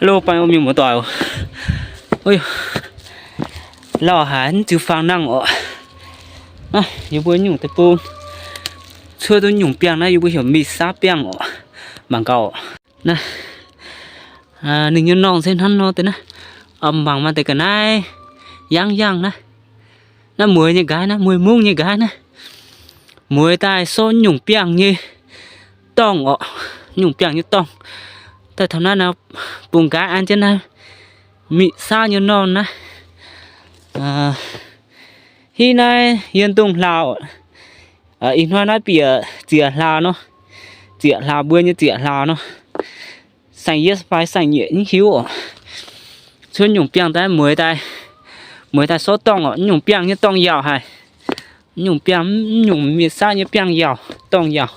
Lo, baeng mienh muoz-doic, lauh haic, mv ziux faang nangh oc. Naaiv yie mbuo nyungc deic-bung cuotv duqv nyungc biangh naaiv yie mbuo heuc mih saav biangh oc. Mangc gaax oc. Naaiv ninh nyei norm se hnangv nor deix naaiv. Mangc maaih deix ga'naaiv yangv yangh naaiv. Naaiv mueiz nyei nqa'haav naaiv, mueiz mungv nyei nqa'haav naaiv. Mueiz daaih sortv nyungc biangh nyei dorngh oc. Nyungc biangh nyei dorngh. Daaih taux naaiv nor, bungx nqa'haav an jienv naaiv, mih saav nyei norm naaiv. Hitv naaiv yie dongh hlaax. Ih hnoi naaiv bieqc zieqc hlaax nor. Zieqc hlaax, mbuo nyei zieqc hlaax nor. Saeng-yietv fai saeng-nyeic mv hiuv oc. Cuotv nyungc biangh daaih, mueiz daaih, mueiz daaih sortv dorngh oc. Nyungc biangh nyei dorngh yaauc haic. Nyungc biangh, nyungc mih saav nyei biangh yaauc, dorngh yaauc.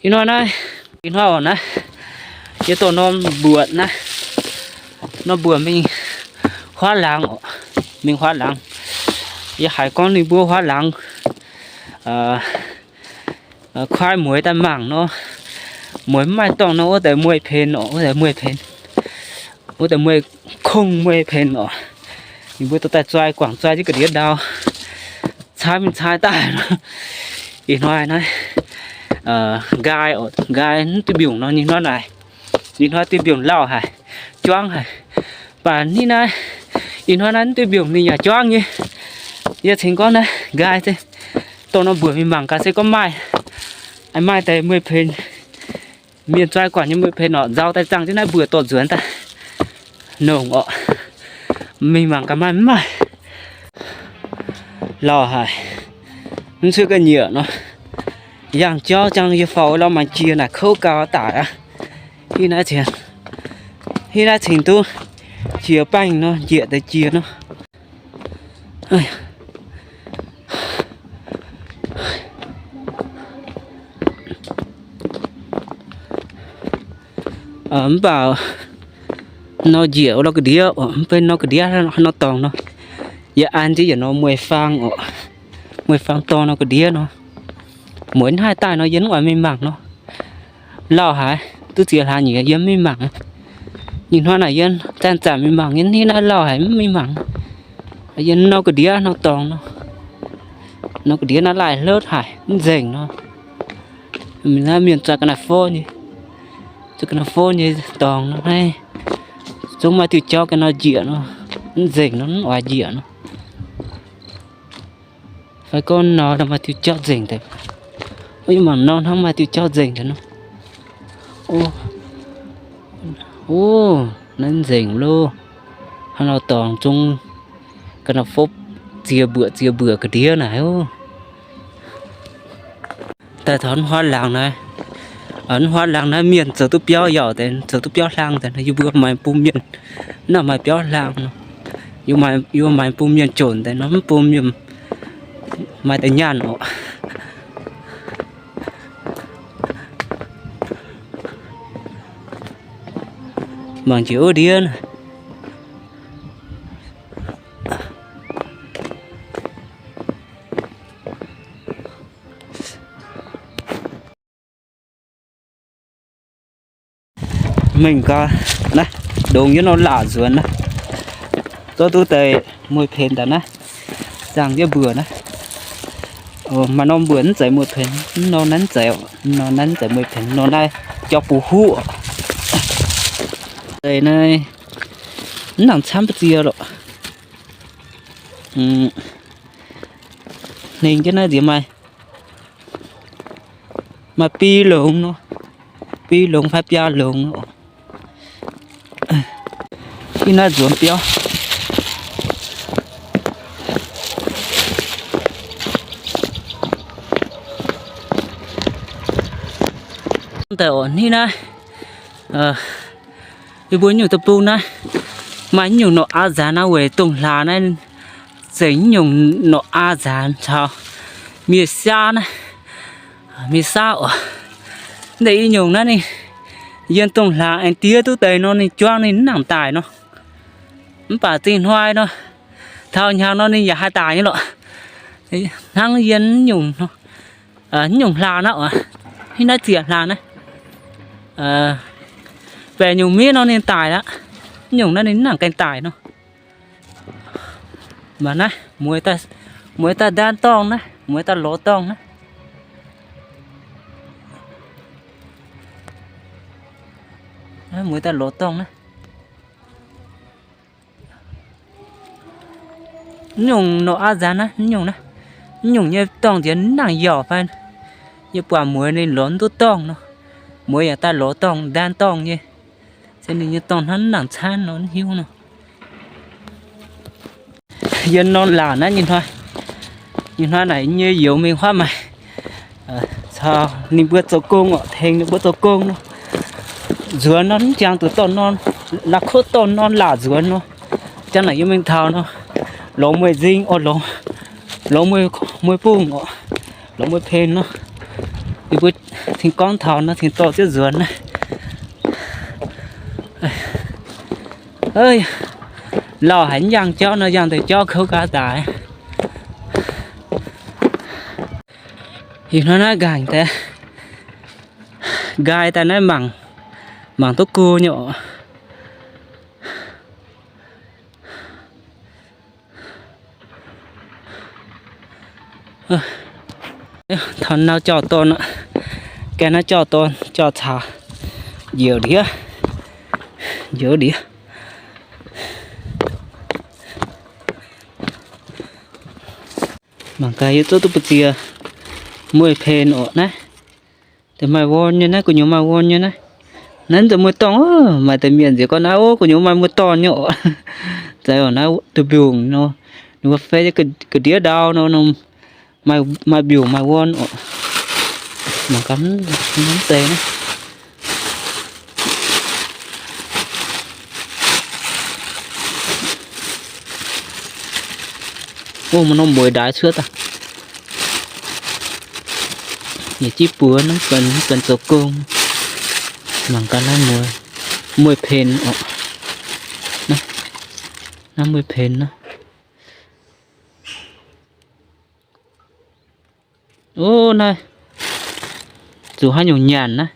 Ih hnoi naaiv, ih hnoi oc naaiv, yie dorh norm mbuoqc naaiv, norm mbuoqc mingh huaav laangz oc. Mingh huaav laangz. Yie haiz gorngv ninh mbuo huaav laangz kuaaiv mueiz daaih mangc nor, mueiz mv maaih dorngh nor, wuov deix mueiz-pengx oc, wuov deix mueiz-pengx, wuov deix mueiz kongh mueiz-pengx oc. Ninh mbuo dorh daaih zoi guangc, zoi jienv ga'ndiev ndau, caaiv mingh caaiv daaih. Ih hnoi naaiv nqaai oc, nqaai mv duih mbiungc nor, ih hnoi naaic, ih hnoi duih mbiungc lauh haic, juangv haic. Baac ih naaiv, ih hnoi naaiv mv duih mbiungc mingh yaac juangv nyei. Yie cingx gorngv naaiv nqaai se dorh norm mbuoqc mingh mangc gaax se gorngv maaih, maaih deix mueiz-pengx, mienh zoi guangc nyei mueiz-pengx oc, nzauh daaih zaangh jienv naaiv mbuoqc dorh nzuonx daaih nongc oc. Mingh mangc gaax maaih mv maaih. Lauh haic, mv cuotv ga'nyiec nor. Yangh jauv jangv yie faaux wuov lauh maaih jiex naaic kouv gau daic aqv. Hitv naaiv cingx, hitv naaiv cingx duqv jiex baengh nor, njiec deix jiex nor. Mv baac nor njiec wuov lauh ga'ndiev oc, mv baac nor ga'ndiev haaix nor dorngx nor, yie an jienv yietc norm mueiz-faang oc. Mueiz-faang dorngh nor ga'ndiev nor, mueiz mv haih daaih nor yie mv oix mingh mangc nor. Lauh haic, duqv ziex hlaax nyei yie mv mingh mangc. Ih hnoi naaic yie zanc-zanc mingh mangc, yie hitv naaiv lauh haic mv mingh mangc. Yie nor ga'ndiev nor dorngx nor, nor ga'ndiev naaiv laih hlotv haic mv nzengc nor. Naaiv mienh zuqc ga'naaiv fov nyei, zuqc ga'naaiv fov nyei dorngx nor naaiv, zungv maaih diuh jauv ga'naaiv njiec nor, mv nzengc nor, mv oix njiec nor. Fai gorngv nor maaih diuh jauv nzengc deix. Yie mangc nor hnangv maaih diuh jauv nzengc deix nor. O, naaiv nzengc loh. Hnangv nor dorngx zungv ga'naaiv fov ziex mbuoqc ziex mbuoqc ga'ndiev naaic oc. Daaih taux huaav laangz naaiv, huaav laangz naaiv mienh zoux duqv biauv yaauc deix, zoux duqv biauv hlang deix, yie mbuo maaih bung mienh, naaiv maaih biauv hlang nor. Yie mbuo maaih bung mienh jonc deix nor, mv bung mienh maaih deix nyaanh oc. Mangc jiex wuov ndiev naaiv. Mingh gaax naaiv, ndongx yie nor laatc nzuonx naaiv, zorqv duqv deix mueiz-pengx daaih naaiv, zaangh jienv mbuoqc naaiv. Maaih norm mbuoqc mv zeiz mueiz-pengx, mv norm naaiv mv zeiz, mv norm naaiv mv zeiz mueiz-pengx, norm naaiv jauv bungx huv. Deix naaiv mv nangc camv ba'ziex lorqc. Hnengx jienv naaiv nziex maaih, maaih biaa longx nor, biaa longx fai biaa longx nor. Ih naaiv nzuonx biauv. Daaih oc, ih naaiv, yie mbuo nyungc deic-bung naaiv, maaih nyungc norqc aa nzaanx naaiv weic dongh hlaax naaiv, zengc nyungc norqc aa nzaanx caux miev-saav naaiv, miev-saav oc. Deix ih nyungc naaiv ninh yiem dongh hlaax aengx diev duqv deix nor, ninh juangv ninh mv nangc daic nor. Mv baac zingh hnoi nor, taux hnyangx nor ninh yaac haih daic nyei lorqc. Hnangv yiem nyungc, nyungc hlaax naaiv oc, ih naaiv ziec hlaax naaiv. Baeqc nyungc miev nor ninh daic aqv. Nyungc naaiv ninh mv nangc gaengh daic nor. Mangc naaiv, mueiz daaih, mueiz daaih ndaanv dorngh naaiv, mueiz daaih lorz dorngh naaiv. Mueiz daaih lorz dorngh naaiv. Mv nyungc nor aav nzanc naaiv, mv nyungc naaiv, mv nyungc nyei dorngh nziex mv nangc yauc fai, yie buatc mueiz ninh lorz mv duqv dorngh nor, mueiz yaac daaih lorz dorngh, ndaanv dorngh nyei. Se ninh nyei dorngh hnangv mv nangc caanv nor mv hiuv nor. Yie norm laatc naaiv nyei hnoi, nyei hnoi naaic nyei youz mingh huaav maaih caux ninh mbuo zoux gong oc, tengx ninh mbuo zoux gong nor. Nzuonx nor mv jangx duqv dorh norm, la'kuqv dorh norm laatc nzuonx nor. Jangx naaic yie mingh taux nor, lorz mueiz nzing oc, lorz, lorz mueiz, mueiz bungh oc, lorz mueiz pen nor. Yie mbuo cingx gorngv taux nor cingx dorh ziouv nzuonx naaiv. Lauh haic, mv yangh jauv nor yangh deix jauv kouv gaax daaih. Ih hnoi naaiv nqaengc daaih, nqaai daaih naaiv mangc, mangc duqv go nyei oc. Taux nau jauv-dorn aqv. Gaengh naaiv jauv-dorn jauv-caux njoux ndiev, njoux ndiev. Mangc gaax yie zouv duqv mbu'ziex mueiz pen oc naaiv. Deix maaih worn nyei naaiv, gu'nyuoz maaih worn nyei naaiv. Naaiv deix mueiz dorn, maaih deix mienh nziex gorngv naaiv, ov, gu'nyuoz maaih mueiz dorn nyei oc. Zeiz oc, naaiv deix mbiungc nor, ninh mbuo fai ga'ndiev ndau nor, maaih mbiungc maaih worn oc. Mangc gaax, mv deix naaiv. Ov, maaih norm mueiz ndaix cuotv daaih. Yietc jienv buoz naaiv, mv baac zoux gong. Mangc gaax naaiv mueiz, mueiz pen oc. Naaiv mueiz pen naaiv. Ov, naaiv zuqc haaix nyungc nyanc naaiv,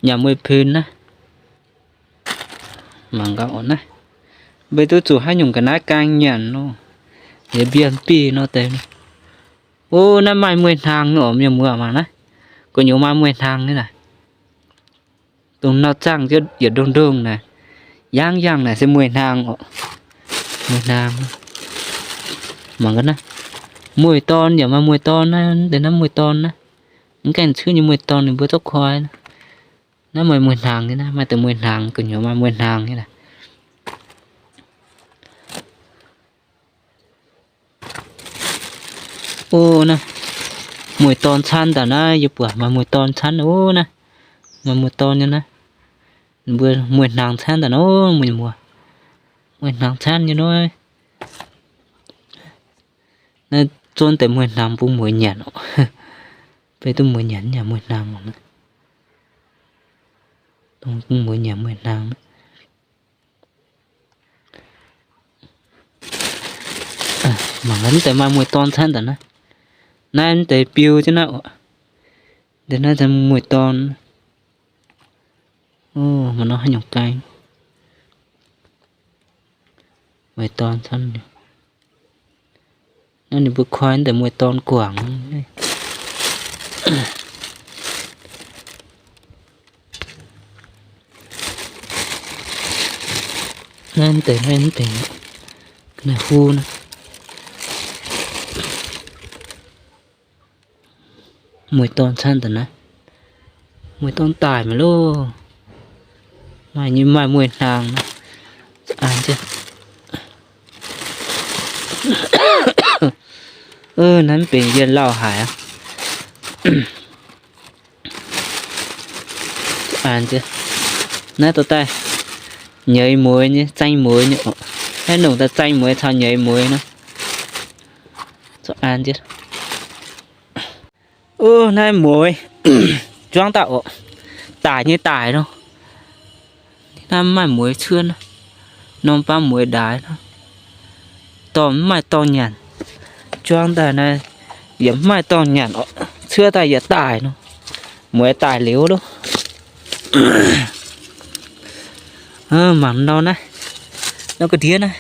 nyanc mueiz pen naaiv. Mangc gaax oc naaiv, mbuo duqv zuqc haaix nyungc ga'naaiv gaang nyanc nor, yaac mbienv bih nor deix. Ov, naaiv maaih mueiz hnaangx oc, mienh muoz, mangc naaiv, gu'nyuoz maaih mueiz hnaangx nyei naaic. Dongh nau zaangh yietc ndongh ndongh naaic, yangh yangh naaic se mueiz hnaangx oc. Mueiz hnaangx. Mangc gaax naaiv, mueiz dorn yaac maaih mueiz dorn naaiv, deix naaiv mueiz dorn naaiv. Mv gaengh cuotv nyei mueiz dorn ninh mbuo zorqv koi. Naaiv maaih mueiz hnaangx nyei naaiv, maaih deix mueiz hnaangx, gu'nyuoz maaih mueiz hnaangx nyei naaic. Ov, naaiv mueiz dorn canv daaih naaiv, yie buatc maaih mueiz dorn canv. Ov, naaiv maaih mueiz dorn nyei naaiv. Mbuo mueiz hnaangx canv daaih naaiv, mueiz, mueiz hnaangx canv nyei nor. Naaiv zuonv deix mueiz hnaangx bun mueiz nyanc oc. Beiv duqv mueiz nyanc, nyanc mueiz hnaangx oc. Dongh bun mueiz nyanc mueiz hnaangx. Mangc gaax, mv deix maaih mueiz dorn canv daaih naaiv. Naaiv mv deix biu jienv naaiv oc. Deix naaiv mueiz dorn. Maaih nor haaix nyungc gaeng. Mueiz dorn canv. Naaiv ninh mbuo koi deix mueiz dorn guangc. Naaiv deix, naaiv deix, naaiv hu naaiv. Mueiz dorn canv daaih naaiv. Mueiz dorn daic mi'aqv loh. Maaih nyei maaih mueiz hnaangx. An jienv. Naaiv mv benx yie lauh haic aqv. An jienv. Naaiv dorh daaih nyeiz mueiz nyei, zaeng mueiz nyei oc. Naaiv nongc daaih zaeng mueiz caux nyeiz mueiz nor. An jienv. Ov, naaiv mueiz juangv daaih oc. Daic nyei daic nor. Naaiv mv maaih mueiz cuotv nor. Norm baav mueiz ndaix nor. Dorh mv maaih dorngx nyanc. Juangv daaih naaiv yaac mv maaih dorngx nyanc oc. Cuotv daaih yaac daic nor. Mueiz daic liuz loh. Mangc nor naaiv, nor ga'ndiev naaiv,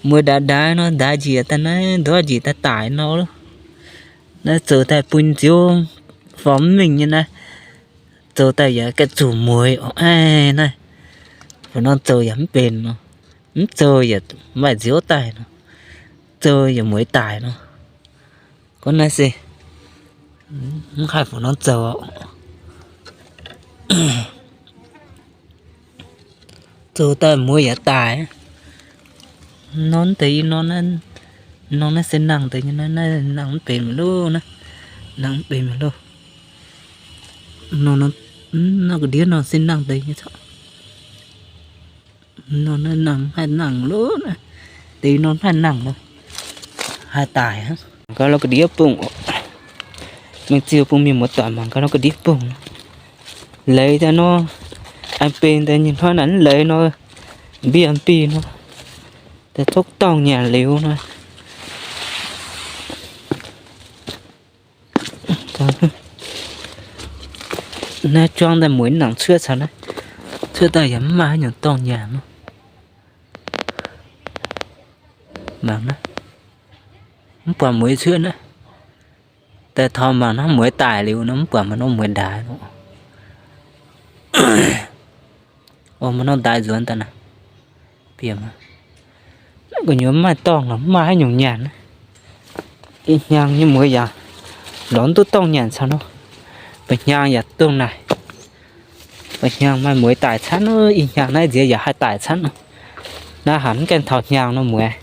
mueiz ndaix ndaix nor, ndaix njiec daaih naaiv, ndortv njiec daaih daic nor. Naaiv zoux daaih bun nziouv form mv mingh nyei naaiv, zoux daaih yaac gaengh zuqc mueiz oc. Aa, naaiv, fux norm zoux yaac mv benx nor, mv zoux yaac maaih nziouv daaih nor, zoux yaac mueiz daic nor. Gorngv naaiv se mv haih fux norm zoux. Zoux daaih mueiz yaac daic. Norm deix i norm, norm naaiv se nangh deix nyei, naaiv nangh mv benx mi'aqv loh, naaiv nangh mv benx mi'aqv loh. Nor ga'ndiev nor se nangh deix nyei caux. Nor naaiv nangh haih nangh loh, deix nor haih nangh loh, haih daic hnangv. Mangc gaax nor ga'ndiev bung oc. Mingh ziux bun mienh muoz-doic mangc gaax nor ga'ndiev bung. Leiz daaih nor, aengx benx daaih nyei hnoi naaic mv leiz nor, mbienv bih nor, daaih zopv dorngh nyanc liuz nor. Naaiv juangv daaih mueiz nangc cuotv caux naaiv, cuotv daaih yaac mv maaih haaix nyungc dorngh nyanc nor. Mangc naaiv, mv buatc mueiz cuotv naaiv. Daaih taux mangc naaiv mueiz daic liuz nor, mv buatc maaih norm mueiz ndaix nor. Maaih norm ndaix nzuonx daaih naaiv. Bieqc gu'nyuoz mv maaih dorngh lorqc, mv maaih haaix nyungc nyanc. Ih hnyangx nyei mueiz yaac lorz mv duqv dorngh nyanc caux nor. Mba'hnyangx yaac dongh naaic. Mba'hnyangx maaih mueiz daic camv nor, ih hnyangx naaiv nziex yaac haih daic camv nor. Naaiv hanc mv gaengh taux hnyangx nor mueiz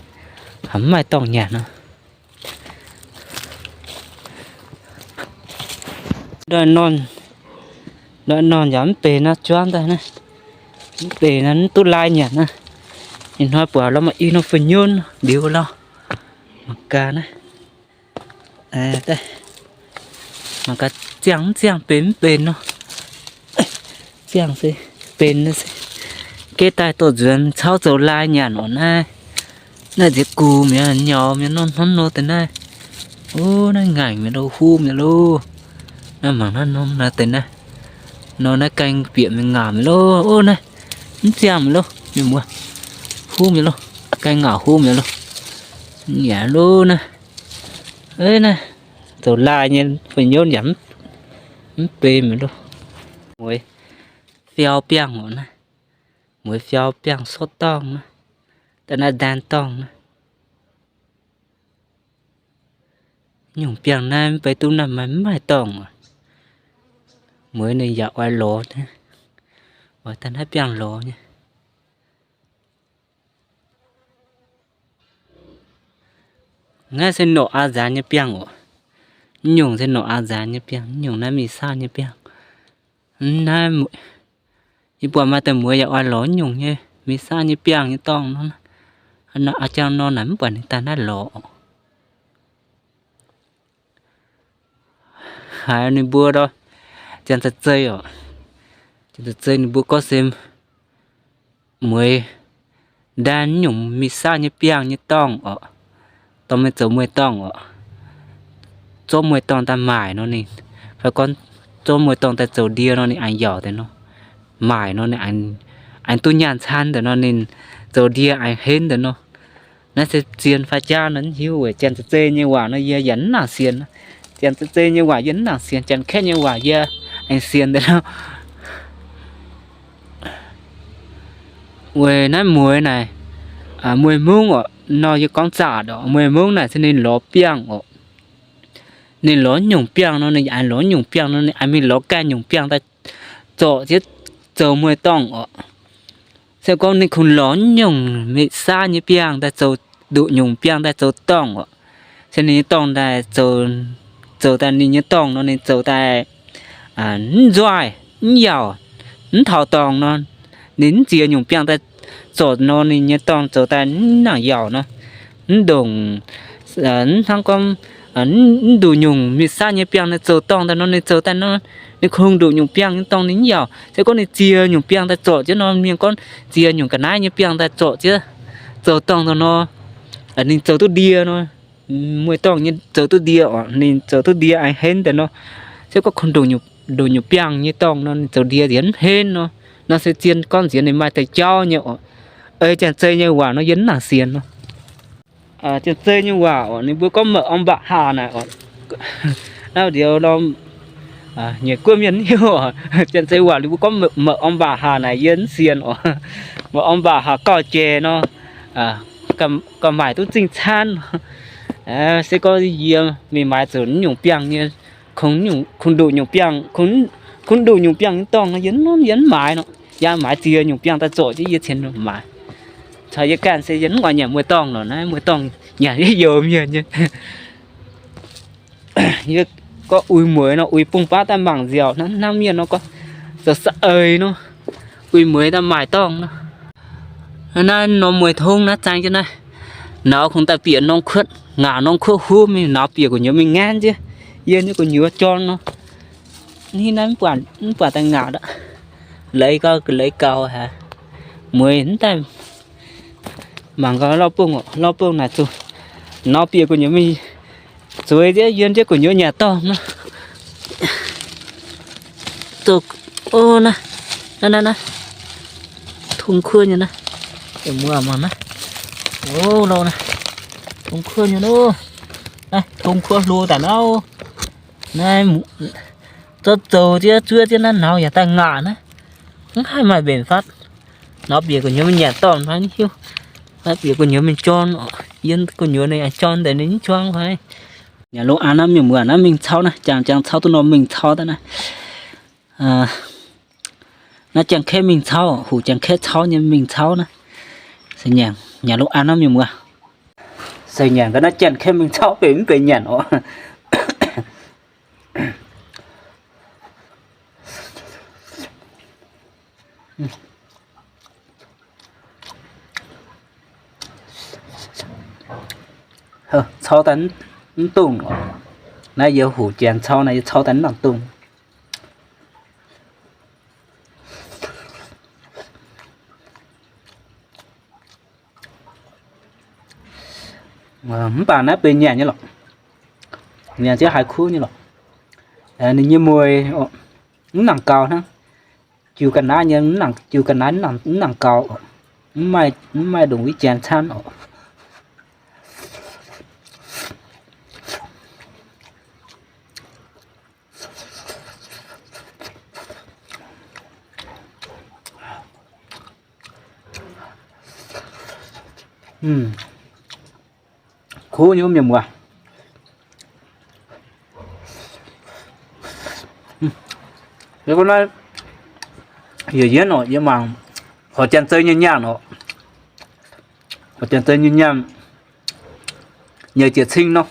hanc mv maaih dorngh nyanc nor. Ndoih norm yaac mv benx naaiv juangv daaih naaiv. Mv benx naaiv mv duqv lai nyanc naaiv. Ih hnoi buatc lorz maaih i norm fu'nyunv liuz lorz. Mangc gaax naaiv. Mangc gaax ziangh mv ziangh benx mv benx nor. Ziangh se benx se geh daaih dorh nzuonx cauv zoux lai nyanc oc naaiv. Naaiv nziex gux mi'aqv, nyaux mi'aqv nor, hnamv nor deix naaiv. Ov, naaiv ngaengc mi'aqv loh, huv mi'aqv loh. Naaiv mangc naaiv norm naaiv deix naaiv. Nor naaiv gaeng bieqc mingh ngaengc mi'aqv loh. Ov, naaiv mv ziangh mi'aqv loh, mienh muoz. Huv mi'aqv loh, gaeng ngaengc huv mi'aqv loh. Yaac loh naaiv. Naaiv zoux lai nyei fu'nyunv yaac mv benx mi'aqv loh. Mueiz fiau biangh oc naaiv. Mueiz fiau biangh sortv dorngh naaiv. Da'naaiv ndan dorngh naaiv. Nyungc biangh naaiv mv bei duqv naaiv maaih, mv maaih dorngh oc. Mueiz ninh yaac oix lorz nyei. Oix daaih naaiv biangh lorz nyei. Naaiv se norqc aa nzaanx nyei biangh oc. Nyungc se norqc aa nzaanx nyei biangh, nyungc naaiv mingh saauv nyei biangh. Naaiv yie buatc maaih deix mueiz yaac oix lorz nyungc nyei mingh saauv nyei biangh nyei dorngh nor. Aa jangx nor naaic mv buatc ninh daaih naaiv lorz. Haiz ninh mbuo ndau, janx-zei-zei oc. Janx-zei-zei ninh mbuo gorngv se mueiz ndan nyungc mingh saauv nyei biangh nyei dorngh oc. Dorh mingh zoux mueiz-dorngh oc. Zorqv mueiz-dorngh daaih maaic nor ninh, fai gorngv zorqv mueiz-dorngh daaih zoux ndie nor ninh aengx yaauc deix nor. Maaic nor ninh aengx duqv nyaanh caan deix nor ninh zoux ndie aengx henv deix nor. Naaiv se zien fai jaav nor mv hiuv weic janx-zei-zei nyei waac nor yie yaac mv nangc sienx. Janx-zei-zei nyei waac yie mv nangc sienx, Janx-Kaeqv nyei waac yie aengx sienx deix nor. Weic naaiv mueiz naaic, mueiz mungv oc, nor yie gorngv zaqc oc, mueiz mungv naaic se ninh lorz biangh oc. Ninh lorz nyungc biangh nor ninh aengx lorz nyungc biangh nor ninh aengx mingh lorz ganh nyungc biangh daaih zorc jienv zoux mueiz-dorngh oc. Se gorngv ninh kungx lorz nyungc mingh-saauv nyei biangh daaih zoux, nduqc nyungc biangh daaih zoux dorngh oc. Se ninh nyei dorngh daaih zoux, zoux daaih ninh nyei dorngh nor ninh zoux daaih mv nzoih, mv yaauc, mv taux dorngh nor, ninh mv ziex nyungc biangh daaih zorc nor ninh nyei dorngh zoux daaih mv nangc yaauc nor, mv ndongc, mv hnangv gorngv, mv nduqc nyungc mingh-saauv nyei biangh ninh zoux dorngh daaih nor ninh zoux daaih nor, ninh kungx nduqc nyungc biangh nyei dorngh ninh mv yaauc. Se gorngv ninh ziex nyungc biangh daaih zorc jienv nor, mienh gorngv ziex nyungc ga'naaiv nyei biangh daaih zorc jienv zoux dorngh daaih nor, ninh zoux duqv ndie nor, mueiz-dorngh nyei zoux duqv ndie oc, ninh zoux duqv ndie aengx henv daaih nor. Se gorngv kungx nduqc nyungc nduqc nyungc biangh nyei dorngh nor, ninh zoux ndie nziex mv henv nor. Nor se zien gorngv nziex ninh maaih deix jauv nyei oc. Ei janx-zei nyei waac nor yie mv nangc sienx nor. Janx-zei nyei waac oc, ninh mbuo gorngv meuc orm mbatc haah naaic oc. Naaiv ndiev nor, nyiec guoqv mienh hiuv oc. Janx-zei waac ninh mbuo gorngv meuc orm mbatc haah naaic yie mv sienx oc. Meuc orm mbatc haah gauh jiex nor, gauh maaic duqv zingh caanv. Se gorngv yie mingh maaiz zuqc nyungc biangh nyei, kungx nduqc nyungc biangh, kungx nduqc nyungc biangh nyei dorngh nor, yie mv, yie mv maaiz nor. Yie maaiz ziex nyungc biangh daaih zorc jienv yie cien maaiz. Caux yie ganh se yie mv oix nyanc mueiz-dorngh lorqc, naaiv mueiz-dorngh nyanc jienv youz mienh nyei. Yie gorngv uix mueiz nor, uix bung baav daaih mangc nziaauc hnangv, hnangv mienh nor gorngv zoux saeng-eix nor, uix mueiz daaih maaic dorngh nor. Naaiv norm mueiz tong naaiv zaang jienv naaiv, nauz kungx daaih bieqc norm kuotv, ngaanc norm kuotv huv mingh, nauz bieqc gu'nyuoz mingh ngaanv jienv yie nyei gu'nyuoz jorn nor. Hnangv naaiv mv buatc daaih ngaanc aqv. Leiz gau, leiz gau haic. Mueiz mv daaih mangc gau lauv bung, lauv bung naaic zuqc nauz bieqc gu'nyuoz mingh zueiz jienv yie nyei gu'nyuoz nyanc dorngh nor. Naaiv, naaiv, naaiv, tong kuov nyei naaiv. Mbuo mangc naaiv. Tong kuov nyei nor. Naaiv tong kuov hlo daaih nor. Naaiv zorqv zoux jienv zuov jienv naaiv nauz yaac daaih ngaanc naaiv. Mv haih maaih mbenc fatv. Nauz bieqc gu'nyuoz mingh nyanc dorngh fai mv hiuv. Nauz bieqc gu'nyuoz mingh jorn oc. Yie gu'nyuoz ninh jorn deix ninh mv juang fai. Nyanc lungh aanx naaiv mienh muoz naaiv mingh cauv naaiv, jangx jangx cauv duqv norm mingh cauv daaih naaiv. Naaiv Janx-Kaeqv mingh cauv, huc Janx-Kaeqv cauv nyei mingh cauv naaiv. Se nyanc, nyanc lungh aanx naaiv mienh muoz. Se nyanc ga'naaiv Janx-Kaeqv mingh cauv benx mv benx nyanc oc. Cauv daaih mv dungz oc. Naaiv yie huc Janx cauv naaiv, yie cauv daaih mv nangc dungz. Mv baac naaiv benx nyanc nyei lorqc. Nyanc jienv haiz kuv nyei lorqc. Ninh nyei mueiz mv nangc gaux hnangv. Jiu ga'naaiv nyei, jiu ga'naaiv mv nangc gaux oc. Mv maaih ndongc wuov janx camv oc. Kuv nyei wuov mienh muoz. Yie naaiv yietc yienv oc, yie mangc horc Janx-Zei nyei nyaanh oc. Horc Janx-Zei nyei nyaanh, nyeic ziepc cing nor,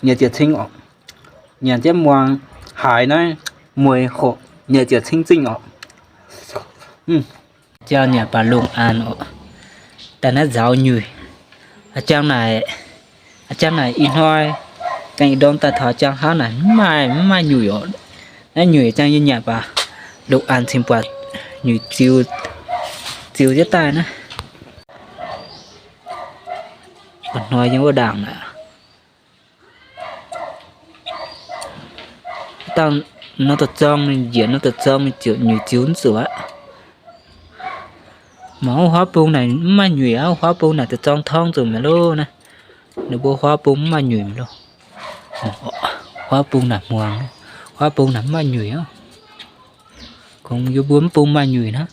nyeic ziepc cing oc. Nyanc jienv muangx haaix naaiv mueiz hoqc nyeic ziepc cing zingh oc. Jang nyanc baac longc an oc. Daaih naaiv nzaaux nyuic. A'jang naaic, a'jang naaic ih hnoi, dangh ih ndorm daaih taux a'jang hlauv naaic mv maaih, mv maaih nyuic oc. Naaiv nyuic a'jang yie nyanc baac longc an cingx buatc nyuic ziux, ziux jienv daaih naaiv. Ih hnoi yiem wuov ndaangc naaic. Dangh norm da'zorng ninh njiec norm da'zorng ninh ziouc nyuic ziux mv zuqc aqv. Mangc wuov huaav bung naaic mv maaih nyuic aqv, huaav bung naaic da'zorng torngv zuqc mi'aqv loh naaiv. Ninh mbuo huaav bung mv maaih nyuic mi'aqv loh. Huaav bung naaic hmuangx, huaav bung naaic mv maaih nyuic aqv. Kungx yie mbuo mv bung maaih nyuic hnangv.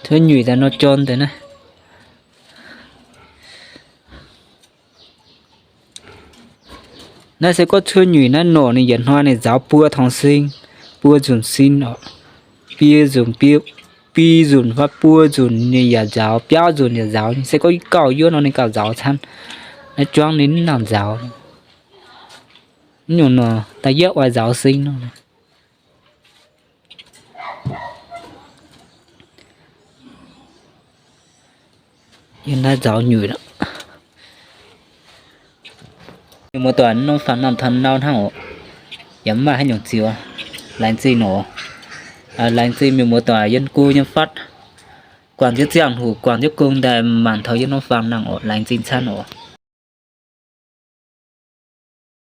Cuotv nyuic daaih nor jorn deix naaiv. Naaiv se gorngv cuotv nyuic naaiv norqc ninh yietc hnoi ninh nzaaux buo tong sin, buo nzunc sin oc. Biei nzunc, biei, biei nzunc fai buo nzunc ninh yaac nzaaux, biauv nzunc yaac nzaaux. Se gorngv gauh yuov nor ninh gauh nzaaux camv. Naaiv juangv ninh mv nangc nzaaux. Mv nyungc nor da'yietv oix nzaaux sin nor. Yie naaiv nzaaux nyuic aqv. Mienh muoz-doic, norm faam nangh taux nau hnangv oc. Yaac mv maaih haaix nyungc ziux. Laengz zingh oc. Laengz zingh mienh muoz-doic yiem go yiem fatv, guangc jienv ziangh hoc, guangc jienv gong daaih mangc taux yie norm faam nangh oc. Laengz zingh camv oc.